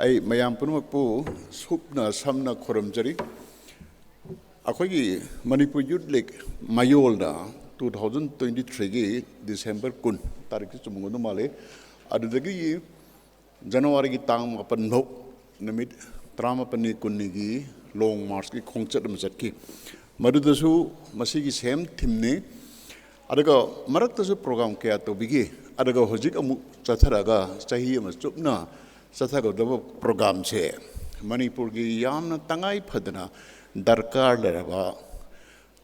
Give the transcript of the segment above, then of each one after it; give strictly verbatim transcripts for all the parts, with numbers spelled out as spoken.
ꯑꯩ ꯃꯌꯥꯝ ꯄꯨꯝꯅꯃꯛꯄꯨ ꯁꯨꯞꯅ ꯁꯝꯅ ꯈꯨꯔꯨꯝꯖꯔꯤ꯫ ꯑꯩꯈꯣꯏꯒꯤ ꯃꯅꯤꯄꯨꯔ ꯌꯨꯠ ꯂꯤꯒ ꯃꯌꯣꯜꯅ ꯇꯨ ꯊꯥꯎꯖꯟ ꯇ꯭ꯋꯦꯟꯇꯤ ꯊ꯭ꯔꯤꯒꯤ ꯗꯤꯁꯦꯝꯕꯔ ꯀꯨꯟ ꯇꯥꯔꯤꯛꯁꯤ ꯆꯨꯝꯃꯝꯒꯗꯧ ꯃꯥꯜꯂꯤ, ꯑꯗꯨꯗꯒꯤ ꯖꯅꯋꯥꯔꯤꯒꯤ ꯇꯥꯡ ꯃꯥꯄꯟ ꯐꯥꯎ ꯅꯨꯃꯤꯠ ꯇꯔꯥꯃꯥꯄꯟꯅꯤ, ꯀꯨꯟꯅꯤꯒꯤ ꯂꯣꯡ ꯃꯥꯔꯆꯀꯤ ꯈꯣꯡꯆꯠ ꯑꯃ ꯆꯠꯈꯤ꯫ ꯃꯗꯨꯗꯁꯨ ꯃꯁꯤꯒꯤ ꯁꯦꯝ ꯊꯤꯝꯅꯤ꯫ ꯑꯗꯨꯒ ꯃꯔꯛꯇꯁꯨ ꯄ꯭ꯔꯣꯒ꯭ꯔꯥꯝ ꯀꯌꯥ ꯇꯧꯕꯤꯈꯤ꯫ ꯑꯗꯨꯒ ꯍꯧꯖꯤꯛ ꯑꯃꯨꯛ ꯆꯠꯊꯔꯒ ꯆꯍꯤ ꯑꯃ ꯆꯨꯞꯅ ꯆꯠꯊꯒꯗꯕ ꯄ꯭ꯔꯣꯒ꯭ꯔꯥꯝꯁꯦ ꯃꯅꯤꯄꯨꯔꯒꯤ ꯌꯥꯝꯅ ꯇꯉꯥꯏ ꯐꯗꯅ ꯗꯔꯀꯥꯔ ꯂꯩꯔꯕ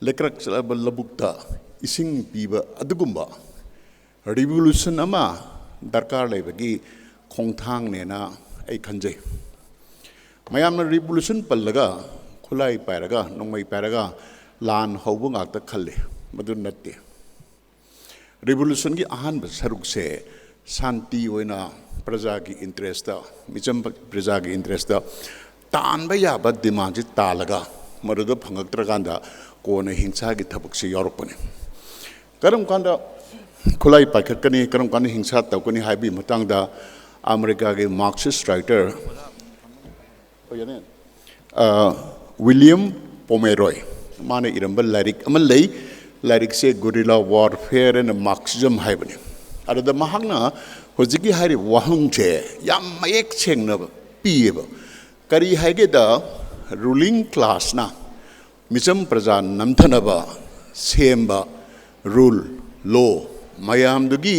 ꯂꯩꯀ꯭ꯔꯛ ꯆꯠꯂꯕ ꯂꯧꯕꯨꯛꯇ ꯏꯁꯤꯡ ꯄꯤꯕ ꯑꯗꯨꯒꯨꯝꯕ ꯔꯤꯚꯣꯂꯨꯁꯟ ꯑꯃ ꯗꯔꯀꯥꯔ ꯂꯩꯕꯒꯤ ꯈꯣꯡꯊꯥꯡꯅꯦꯅ ꯑꯩ ꯈꯟꯖꯩ꯫ ꯃꯌꯥꯝꯅ ꯔꯤꯚꯣꯂꯨꯁꯟ ꯄꯜꯂꯒ ꯈꯨꯠꯂꯥꯏ ꯄꯥꯏꯔꯒ ꯅꯣꯡꯃꯩ ꯄꯥꯏꯔꯒ ꯂꯥꯟ ꯍꯧꯕ ꯉꯥꯛꯇ ꯈꯜꯂꯤ꯫ ꯃꯗꯨ ꯅꯠꯇꯦ꯫ ꯔꯤꯚꯣꯂꯨꯁꯟꯒꯤ ꯑꯍꯥꯟꯕ ꯁꯔꯨꯛꯁꯦ ꯁꯥꯟꯇꯤ ꯑꯣꯏꯅ ꯄ꯭ꯔꯖꯥꯒꯤ ꯏꯟꯇꯔꯦꯁꯇ, ꯃꯤꯆꯝ ꯄ꯭ꯔꯖꯥꯒꯤ ꯏꯟꯇꯔꯦꯁꯇ ꯇꯥꯟꯕ ꯌꯥꯕ ꯗꯤꯃꯥꯟꯁꯤ ꯇꯥꯜꯂꯒ ꯃꯗꯨꯗ ꯐꯪꯉꯛꯇ꯭ꯔꯀꯥꯟꯗ ꯀꯣꯟꯅ ꯍꯤꯡꯁꯥꯒꯤ ꯊꯕꯛꯁꯤ ꯌꯥꯎꯔꯛꯄꯅꯤ꯫ ꯀꯔꯝ ꯀꯥꯟꯗ ꯈꯨꯠꯂꯥꯏ ꯄꯥꯏꯈꯠꯀꯅꯤ, ꯀꯔꯝ ꯀꯥꯟꯗ ꯍꯤꯡꯁꯥ ꯇꯧꯒꯅꯤ ꯍꯥꯏꯕꯒꯤ ꯃꯇꯥꯡꯗ ꯑꯃꯦꯔꯤꯀꯥꯒꯤ ꯃꯥꯔꯛꯁꯤꯁ ꯔꯥꯏꯇꯔ ꯋꯤꯂꯤꯌꯝ ꯄꯣꯃꯦꯔꯣꯏ, ꯃꯥꯅ ꯏꯔꯝꯕ ꯂꯥꯏꯔꯤꯛ ꯑꯃ ꯂꯩ꯫ ꯂꯥꯏꯔꯤꯛꯁꯦ Guerrilla Warfare and Marxism ꯍꯥꯏꯕꯅꯤ꯫ ꯑꯗꯨꯗ ꯃꯍꯥꯛꯅ ꯍꯧꯖꯤꯛꯀꯤ ꯍꯥꯏꯔꯤꯕ ꯋꯥꯍꯪꯁꯦ ꯌꯥꯝ ꯃꯌꯦꯛ ꯁꯦꯡꯅ ꯄꯤꯌꯦꯕ꯫ ꯀꯔꯤ ꯍꯥꯏꯒꯦꯗ, ꯔꯨꯂꯤꯡ ꯀ꯭ꯂꯥꯁꯅ ꯃꯤꯆꯝ ꯄ꯭ꯔꯖꯥ ꯅꯝꯊꯅꯕ ꯁꯦꯝꯕ ꯔꯨꯜ, ꯂꯣ ꯃꯌꯥꯝꯗꯨꯒꯤ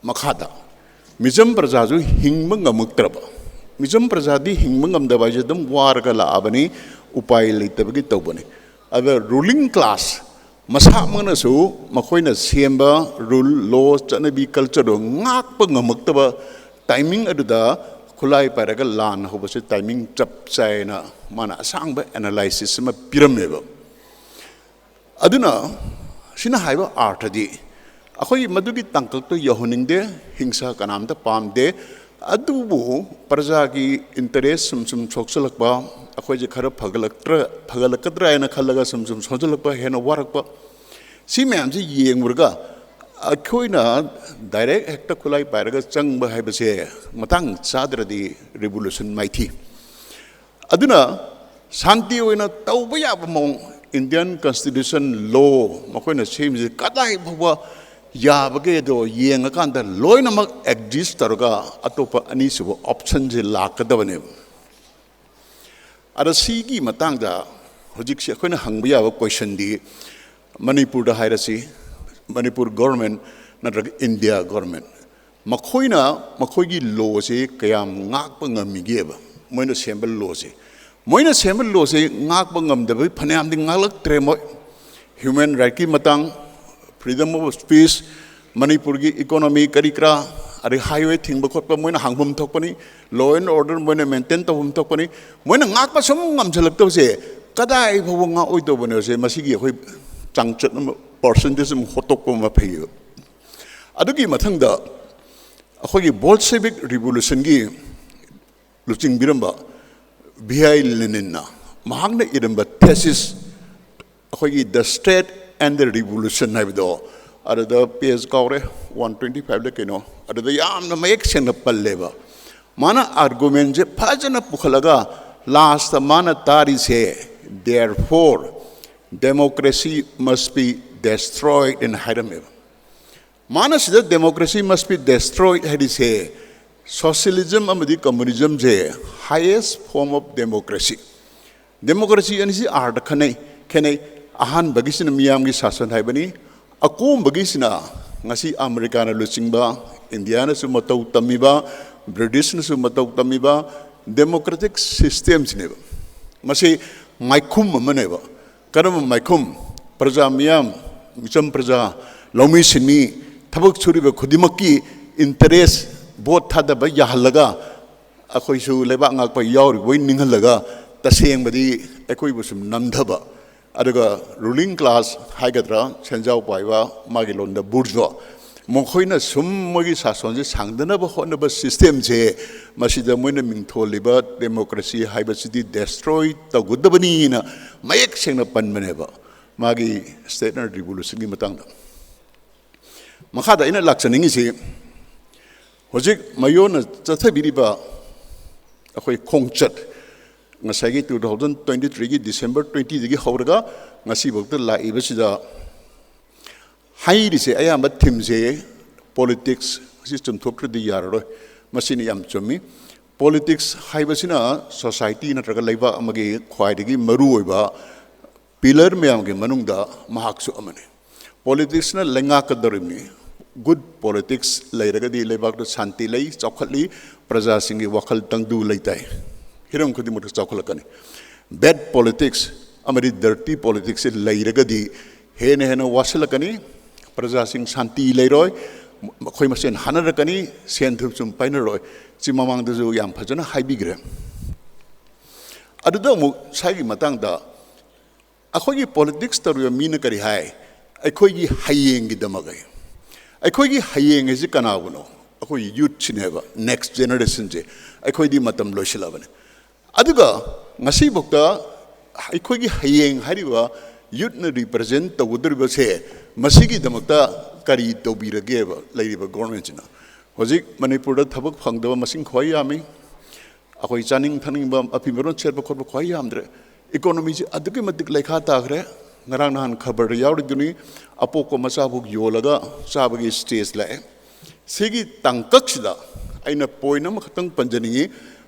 ꯃꯈꯥꯗ ꯃꯤꯆꯝ ꯄ꯭ꯔꯖꯥꯁꯨ ꯍꯤꯡꯕ ꯉꯝꯃꯛꯇ꯭ꯔꯕ, ꯃꯤꯆꯝ ꯄ꯭ꯔꯖꯥꯗꯤ ꯍꯤꯡꯕ ꯉꯝꯗꯕ ꯍꯥꯏꯁꯦ ꯑꯗꯨꯝ ꯋꯥꯔꯒ ꯂꯥꯛꯑꯕꯅꯤ, ꯎꯄꯥꯏ ꯂꯩꯇꯕꯒꯤ ꯇꯧꯕꯅꯤ꯫ ꯑꯗ ꯔꯨꯂꯤꯡ ꯀ꯭ꯂꯥꯁ ꯃꯁꯥꯃꯛꯅꯁꯨ ꯃꯈꯣꯏꯅ ꯁꯦꯝꯕ ꯔꯨꯜ, ꯂꯣ, ꯆꯠꯅꯕꯤ, ꯀꯜꯆꯔꯗꯣ ꯉꯥꯛꯄ ꯉꯝꯃꯛꯇꯕ ꯇꯥꯏꯃꯤꯡ ꯑꯗꯨꯗ ꯈꯨꯠꯂꯥꯏ ꯄꯥꯏꯔꯒ ꯂꯥꯟ ꯍꯧꯕꯁꯦ ꯇꯥꯏꯃꯤꯡ ꯆꯞ ꯆꯥꯏꯅ ꯃꯥꯅ ꯑꯁꯥꯡꯕ ꯑꯦꯅꯥꯂꯥꯏꯁꯤꯁ ꯑꯃ ꯄꯤꯔꯝꯃꯦꯕ꯫ ꯑꯗꯨꯅ ꯁꯤꯅ ꯍꯥꯏꯕ ꯑꯥꯔꯊꯗꯤ, ꯑꯩꯈꯣꯏ ꯃꯗꯨꯒꯤ ꯇꯥꯡꯀꯛꯇꯣ ꯌꯧꯍꯟꯅꯤꯡꯗꯦ, ꯍꯤꯡꯁꯥ ꯀꯅꯥꯝꯇ ꯄꯥꯝꯗꯦ꯫ ꯑꯗꯨꯕꯨ ꯄ꯭ꯔꯖꯥꯒꯤ ꯏꯟꯇꯔꯦꯁ ꯁꯨꯝ ꯁꯨꯝ ꯁꯣꯛꯆꯜꯂꯛꯄ, ꯑꯩꯈꯣꯏꯁꯦ ꯈꯔ ꯐꯒꯠꯂꯛꯇ꯭ꯔ-, ꯐꯒꯠꯂꯛꯀꯗ꯭ꯔꯥ ꯍꯥꯏꯅ ꯈꯜꯂꯒ ꯁꯨꯝ ꯁꯨꯝ ꯁꯣꯟꯖꯜꯂꯛꯄ, ꯍꯦꯟꯅ ꯋꯥꯔꯛꯄ, ꯁꯤ ꯃꯌꯥꯝꯁꯤ ꯌꯦꯡꯉꯨꯔꯒ ꯑꯩꯈꯣꯏꯅ ꯗꯥꯏꯔꯦꯛ ꯍꯦꯛꯇ ꯈꯨꯠꯂꯥꯏ ꯄꯥꯏꯔꯒ ꯆꯪꯕ ꯍꯥꯏꯕꯁꯦ ꯃꯇꯥꯡ ꯆꯥꯗ꯭ꯔꯗꯤ ꯔꯤꯚꯣꯂꯨꯁꯟ ꯃꯥꯏꯊꯤ꯫ ꯑꯗꯨꯅ ꯁꯥꯟꯇꯤ ꯑꯣꯏꯅ ꯇꯧꯕ ꯌꯥꯕ ꯃꯑꯣꯡ, ꯏꯟꯗꯤꯌꯥꯟ ꯀꯟꯁꯇꯤꯇ꯭ꯌꯨꯁꯟ ꯂꯣ ꯃꯈꯣꯏꯅ ꯁꯦꯝꯃꯤꯁꯦ ꯀꯗꯥꯏ ꯐꯥꯎꯕ ꯌꯥꯕꯒꯦꯗꯣ ꯌꯦꯡꯉꯀꯥꯟꯗ ꯂꯣꯏꯅꯃꯛ ꯑꯦꯛꯖꯤꯁ ꯇꯧꯔꯒ ꯑꯇꯣꯞꯄ ꯑꯅꯤꯁꯨꯕ ꯑꯣꯞꯁꯟꯁꯦ ꯂꯥꯛꯀꯗꯕꯅꯦꯕ꯫ ꯑꯗ ꯁꯤꯒꯤ ꯃꯇꯥꯡꯗ ꯍꯧꯖꯤꯛꯁꯦ ꯑꯩꯈꯣꯏꯅ ꯍꯪꯕ ꯌꯥꯕ ꯀꯣꯏꯁꯟꯗꯤ, ꯃꯅꯤꯄꯨꯔꯗ ꯍꯥꯏꯔꯁꯤ, ꯃꯅꯤꯄꯨꯔ ꯒꯣꯔꯃꯦꯟ ꯅꯠꯇ꯭ꯔꯒ ꯏꯟꯗꯤꯌꯥ ꯒꯣꯔꯃꯦꯟ, ꯃꯈꯣꯏꯅ ꯃꯈꯣꯏꯒꯤ ꯂꯣꯁꯦ ꯀꯌꯥꯝ ꯉꯥꯛꯄ ꯉꯝꯃꯤꯒꯦꯕ? ꯃꯣꯏꯅ ꯁꯦꯝꯕ ꯂꯣꯁꯦ, ꯃꯣꯏꯅ ꯁꯦꯝꯕ ꯂꯣꯁꯦ ꯉꯥꯛꯄ ꯉꯝꯗꯕꯒꯤ ꯐꯅꯌꯥꯝꯗꯤ ꯉꯥꯛꯂꯛꯇ꯭ꯔꯦ ꯃꯣꯏ꯫ ꯍ꯭ꯌꯨꯃꯦꯟ ꯔꯥꯏꯠꯀꯤ ꯃꯇꯥꯡ, ꯐ꯭ꯔꯤꯗꯝ ꯑꯣꯐ ꯁ꯭ꯄꯤꯆ, ꯃꯅꯤꯄꯨꯔꯒꯤ ꯏꯀꯣꯅꯣꯃꯤ ꯀꯔꯤ ꯀꯔꯥ, ꯑꯗꯩ ꯍꯥꯏꯋꯦ ꯊꯤꯡꯕ ꯈꯣꯠꯄ ꯃꯣꯏꯅ ꯍꯥꯡꯐꯝ ꯊꯣꯛꯄꯅꯤ, ꯂꯣ ꯑꯦꯟ ꯑꯣꯔꯗꯔ ꯃꯣꯏꯅ ꯃꯦꯟꯇꯦꯟ ꯇꯧꯐꯝ ꯊꯣꯛꯄꯅꯤ꯫ ꯃꯣꯏꯅ ꯉꯥꯛꯄ ꯁꯨꯝ ꯉꯝꯁꯤꯜꯂꯛꯇꯕꯁꯦ ꯀꯗꯥꯏ ꯐꯥꯎꯕ ꯉꯥꯛꯑꯣꯏꯗꯧꯕꯅꯣꯁꯦ ꯃꯁꯤꯒꯤ ꯑꯩꯈꯣꯏ ꯆꯥꯡꯆꯠ ꯑꯃ, ꯄꯥꯔꯁꯦꯟꯇꯦꯖ ꯑꯃ ꯍꯣꯠꯇꯣꯛꯄ ꯑꯃ ꯐꯩꯌꯦꯕ꯫ ꯑꯗꯨꯒꯤ ꯃꯊꯪꯗ ꯑꯩꯈꯣꯏꯒꯤ ꯕꯣꯜꯁꯦꯕꯤꯛ ꯔꯤꯚꯣꯂꯨꯁꯟꯒꯤ ꯂꯨꯆꯤꯡꯕꯤꯔꯝꯕ ꯚꯤ ꯑꯥꯏ ꯂꯦꯅꯤꯟꯅ ꯃꯍꯥꯛꯅ ꯏꯔꯝꯕ ꯊꯦꯁꯤꯁ, ꯑꯩꯈꯣꯏꯒꯤ The State and the Revolution ꯍꯥꯏꯕꯗꯣ, ꯑꯗꯨꯗ ꯄꯦꯖ ꯀꯥꯎꯔꯦ, ꯋꯥꯟ ꯇ꯭ꯋꯦꯟꯇꯤ ꯐꯥꯏꯚꯂ ꯀꯩꯅꯣ, ꯑꯗꯨꯗ ꯌꯥꯝꯅ ꯃꯌꯦꯛ ꯁꯦꯡꯅ ꯄꯜꯂꯦꯕ꯫ ꯃꯥꯅ ꯑꯥꯔꯒꯨꯃꯦꯟꯁꯦ ꯐꯖꯅ ꯄꯨꯈꯠꯂꯒ ꯂꯥꯁꯇ ꯃꯥꯅ ꯇꯥꯔꯤꯁꯦ, "Therefore, democracy must be destroyed" ꯍꯥꯏꯅ ꯍꯥꯏꯔꯝꯃꯦꯕ꯫ ꯃꯥꯅ ꯁꯤꯗ "Democracy must be destroyed" ꯍꯥꯏꯔꯤꯁꯦ, ꯁꯣꯁꯤꯌꯦꯂꯤꯖꯝ ꯑꯃꯗꯤ ꯀꯝꯃꯨꯅꯤꯖꯝꯁꯦ highest form of democracy꯫ Democracy ꯑꯅꯤꯁꯤ ꯑꯥꯔꯗ ꯈꯟꯅꯩ, ꯈꯦꯠꯅꯩ꯫ ꯑꯍꯥꯟꯕꯒꯤꯁꯤꯅ ꯃꯤꯌꯥꯝꯒꯤ ꯁꯥꯁꯟ ꯍꯥꯏꯕꯅꯤ꯫ ꯑꯀꯣꯝꯕꯒꯤꯁꯤꯅ ꯉꯁꯤ ꯑꯃꯦꯔꯤꯀꯥꯅ ꯂꯨꯆꯤꯡꯕ, ꯏꯟꯗꯤꯌꯥꯅꯁꯨ ꯃꯇꯧ ꯇꯝꯃꯤꯕ, ꯕ꯭ꯔꯤꯇꯤꯁꯅꯁꯨ ꯃꯇꯧ ꯇꯝꯃꯤꯕ ꯗꯦꯃꯣꯀ꯭ꯔꯦꯇꯤꯛ ꯁꯤꯁꯇꯦꯝꯁꯤꯅꯦꯕ꯫ ꯃꯁꯤ ꯃꯥꯏꯈꯨꯝ ꯑꯃꯅꯦꯕ꯫ ꯀꯔꯝꯕ ꯃꯥꯏꯈꯨꯝ? ꯄ꯭ꯔꯖꯥ ꯃꯤꯌꯥꯝ, ꯃꯤꯆꯝ ꯄ꯭ꯔꯖꯥ, ꯂꯧꯃꯤ ꯁꯤꯟꯃꯤ, ꯊꯕꯛ ꯁꯨꯔꯤꯕ ꯈꯨꯗꯤꯡꯃꯛꯀꯤ ꯏꯟꯇꯔꯦꯁ ꯚꯣꯠ ꯊꯥꯗꯕ ꯌꯥꯍꯜꯂꯒ, ꯑꯩꯈꯣꯏꯁꯨ ꯂꯩꯕꯥꯛ ꯉꯥꯛꯄ ꯌꯥꯎꯔꯤꯕꯣꯏ ꯅꯤꯡꯍꯜꯂꯒ, ꯇꯁꯦꯡꯕꯗꯤ ꯑꯩꯈꯣꯏꯕꯨ ꯁꯨꯝ ꯅꯝꯊꯕ, ꯑꯗꯨꯒ ꯔꯨꯂꯤꯡ ꯀ꯭ꯂꯥꯁ ꯍꯥꯏꯒꯗ꯭ꯔꯥ, ꯁꯦꯟꯖꯥꯎ ꯄꯥꯏꯕ, ꯃꯥꯒꯤ ꯂꯣꯟꯗ ꯕꯨꯔꯖ꯭ꯋꯥ, ꯃꯈꯣꯏꯅ ꯁꯨꯝ ꯃꯣꯏꯒꯤ ꯁꯥꯁꯣꯟꯁꯦ ꯁꯥꯡꯗꯅꯕ ꯍꯣꯠꯅꯕ ꯁꯤꯁꯇꯦꯝꯁꯦ, ꯃꯁꯤꯗ ꯃꯣꯏꯅ ꯃꯤꯡꯊꯣꯜꯂꯤꯕ ꯗꯦꯃꯣꯀ꯭ꯔꯦꯁꯤ ꯍꯥꯏꯕꯁꯤꯗꯤ ꯗꯦꯁꯇ꯭ꯔꯣꯏ ꯇꯧꯒꯗꯕꯅꯤꯅ ꯃꯌꯦꯛ ꯁꯦꯡꯅ ꯄꯟꯕꯅꯦꯕ ꯃꯥꯒꯤ ꯁ꯭ꯇꯦꯠꯅꯔ ꯔꯤꯚꯣꯂꯨꯁꯟꯒꯤ ꯃꯇꯥꯡꯗ꯫ ꯃꯈꯥꯗ ꯑꯩꯅ ꯂꯥꯛꯆꯅꯤꯡꯉꯤꯁꯤ, ꯍꯧꯖꯤꯛ ꯃꯌꯣꯟꯅ ꯆꯠꯊꯕꯤꯔꯤꯕ ꯑꯩꯈꯣꯏ ꯈꯣꯡꯆꯠ, ꯉꯁꯥꯏꯒꯤ ꯇꯨ ꯊꯥꯎꯖꯟ ꯇ꯭ꯋꯦꯟꯇꯤ ꯊ꯭ꯔꯤꯒꯤ ꯗꯤꯁꯦꯝꯕꯔ ꯇ꯭ꯋꯦꯟꯇꯤꯗꯒꯤ ꯍꯧꯔꯒ ꯉꯁꯤꯐꯥꯎꯗ ꯂꯥꯛꯏꯕꯁꯤꯗ, ꯍꯥꯏꯔꯤꯁꯦ ꯑꯌꯥꯝꯕ ꯊꯤꯝꯁꯦ ꯄꯣꯂꯤꯇꯤꯛꯁ ꯑꯁꯤ ꯆꯨꯝꯊꯣꯛꯇ꯭ꯔꯗꯤ ꯌꯥꯔꯔꯣꯏ꯫ ꯃꯁꯤꯅ ꯌꯥꯝ ꯆꯨꯝꯃꯤ꯫ ꯄꯣꯂꯤꯇꯤꯛꯁ ꯍꯥꯏꯕꯁꯤꯅ ꯁꯣꯁꯥꯏꯇꯤ ꯅꯠꯇ꯭ꯔꯒ ꯂꯩꯕꯥꯛ ꯑꯃꯒꯤ ꯈ꯭ꯋꯥꯏꯗꯒꯤ ꯃꯔꯨꯑꯣꯏꯕ ꯄꯤꯂꯔ ꯃꯌꯥꯝꯒꯤ ꯃꯅꯨꯡꯗ ꯃꯍꯥꯛꯁꯨ ꯑꯃꯅꯤ꯫ ꯄꯣꯂꯤꯇꯤꯛꯁꯅ ꯂꯩꯉꯥꯛꯀꯗꯧꯔꯤꯕꯅꯤ꯫ ꯒꯨꯗ ꯄꯣꯂꯤꯇꯤꯛꯁ ꯂꯩꯔꯒꯗꯤ ꯂꯩꯕꯥꯛꯇ ꯁꯥꯟꯇꯤ ꯂꯩ, ꯆꯥꯎꯈꯠꯂꯤ, ꯄ꯭ꯔꯖꯥꯁꯤꯡꯒꯤ ꯋꯥꯈꯜ ꯇꯪꯗꯨ ꯂꯩꯇꯥꯏ, ꯍꯤꯔꯝ ꯈꯨꯗꯤꯡꯃꯛꯇ ꯆꯥꯎꯈꯠꯂꯛꯀꯅꯤ꯫ ꯕꯦꯗ ꯄꯣꯂꯤꯇꯤꯛꯁ ꯑꯃꯗꯤ ꯗꯔꯇꯤ ꯄꯣꯂꯤꯇꯤꯛꯁꯁꯦ ꯂꯩꯔꯒꯗꯤ ꯍꯦꯟꯅ ꯍꯦꯟꯅ ꯋꯥꯁꯤꯜꯂꯛꯀꯅꯤ, ꯄ꯭ꯔꯖꯥꯁꯤꯡ ꯁꯥꯟꯇꯤ ꯂꯩꯔꯣꯏ, ꯃꯈꯣꯏ ꯃꯁꯦꯟ ꯍꯥꯠꯅꯔꯛꯀꯅꯤ, ꯁꯦꯟ ꯊꯨꯝ ꯆꯨꯝ ꯄꯥꯏꯅꯔꯣꯏ꯫ ꯁꯤ ꯃꯃꯥꯡꯗꯁꯨ ꯌꯥꯝ ꯐꯖꯅ ꯍꯥꯏꯕꯤꯈ꯭ꯔꯦ꯫ ꯑꯗꯨꯗ ꯑꯃꯨꯛ ꯁ꯭ꯋꯥꯏꯒꯤ ꯃꯇꯥꯡꯗ ꯑꯩꯈꯣꯏꯒꯤ ꯄꯣꯂꯤꯇꯤꯛꯁ ꯇꯧꯔꯤꯕ ꯃꯤꯅ ꯀꯔꯤ ꯍꯥꯏ? ꯑꯩꯈꯣꯏꯒꯤ ꯍꯌꯦꯡꯒꯤꯗꯃꯛ ꯍꯥꯏ꯫ ꯑꯩꯈꯣꯏꯒꯤ ꯍꯌꯦꯡ ꯍꯥꯏꯁꯤ ꯀꯅꯥꯕꯨꯅꯣ? ꯑꯩꯈꯣꯏ ꯌꯨꯠꯁꯤꯅꯦꯕ, ꯅꯦꯛꯁ ꯖꯦꯅꯦꯔꯦꯁꯟꯁꯦ꯫ ꯑꯩꯈꯣꯏꯗꯤ ꯃꯇꯝ ꯂꯣꯏꯁꯤꯜꯂꯕꯅꯤ꯫ ꯑꯗꯨꯒ ꯉꯁꯤꯐꯥꯎꯗ ꯑꯩꯈꯣꯏꯒꯤ ꯍꯌꯦꯡ ꯍꯥꯏꯔꯤꯕ ꯌꯨꯠꯅ ꯔꯤꯄ꯭ꯔꯖꯦꯟ ꯇꯧꯒꯗꯧꯔꯤꯕꯁꯦ, ꯃꯁꯤꯒꯤꯗꯃꯛꯇ ꯀꯔꯤ ꯇꯧꯕꯤꯔꯒꯦꯕ ꯂꯩꯔꯤꯕ ꯒꯣꯔꯃꯦꯟꯁꯤꯅ? ꯍꯧꯖꯤꯛ ꯃꯅꯤꯄꯨꯔꯗ ꯊꯕꯛ ꯐꯪꯗꯕ ꯃꯁꯤꯡ ꯈ꯭ꯋꯥꯏ ꯌꯥꯝꯃꯤ꯫ ꯑꯩꯈꯣꯏ ꯆꯥꯅꯤꯡ ꯊꯛꯅꯤꯡꯕ, ꯑꯐꯤ ꯃꯔꯣꯟ ꯁꯦꯠꯄ ꯈꯣꯠꯄ ꯈ꯭ꯋꯥꯏ ꯌꯥꯝꯗ꯭ꯔꯦ꯫ ꯏꯀꯣꯅꯣꯃꯤꯁꯤ ꯑꯗꯨꯛꯀꯤ ꯃꯇꯤꯛ ꯂꯩꯈꯥ ꯇꯥꯈ꯭ꯔꯦ꯫ ꯉꯔꯥꯡ ꯅꯍꯥꯟ ꯈꯕꯔꯗ ꯌꯥꯎꯔꯤꯗꯨꯅꯤ, ꯑꯄꯣꯛꯄ ꯃꯆꯥꯐꯥꯎ ꯌꯣꯜꯂꯒ ꯆꯥꯕꯒꯤ ꯁ꯭ꯇꯦꯖ ꯂꯥꯛꯑꯦ꯫ ꯁꯤꯒꯤ ꯇꯥꯡꯀꯛꯁꯤꯗ ꯑꯩꯅ ꯄꯣꯏꯟ ꯑꯃꯈꯛꯇꯪ ꯄꯟꯖꯅꯤꯡꯉꯤ,